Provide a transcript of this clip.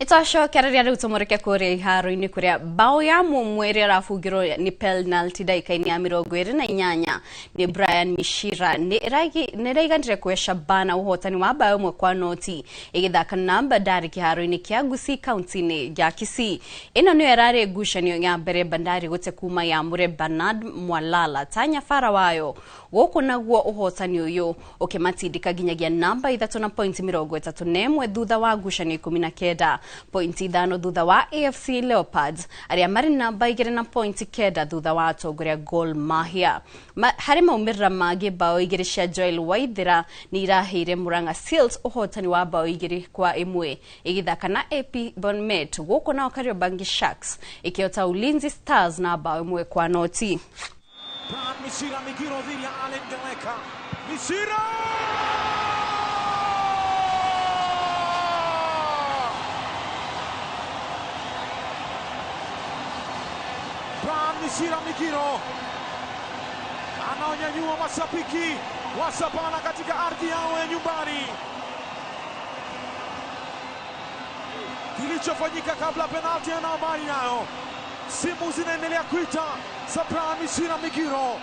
Itocokereria riu tumurike kuria iharo-ini kuria bao ya mumwe iria irabungirwo ni penalty ndagika-ini ya 28 ni Brian Mishira ni iraiganire kwe Shabana uhotani wa bao 1-0 igithaka na Bandari kiharo-ini kia Gusii kaunti-ini ya Kisii. Ino niyo irari ngucanio ya mbere Bandari gute kuma ya mure Bernard Mwalala tanya fara wayo guku naguo uhotani uyu ukimatindika nginyagia namba 3 na pointi 31 thutha wa ngucanio 19 pointi 5 thutha wa AFC Leopards aria mari namba 2 na pointi 9 thutha wa atongoria Gor Mahia. Hari maumirira mangi bao 2 cia Joel Waithira ni iraheire Murang'a Seals uhotani wa bao 2-1 igithaka na AP Bournemouth guku nao Kariobangi Sharks ikiota Ulinzi Stars na bao 1-0. Mishira Migiro dhidi ya Allen Galeka. Mishira! Mishira Migiro anaonyanyua mashabiki wa Shabana katika ardhi yao ya nyumbani. Kilichofanyika kabla penalti ana habari nayo. Simu zinaendelea kuita za Brian Mishira Migiro.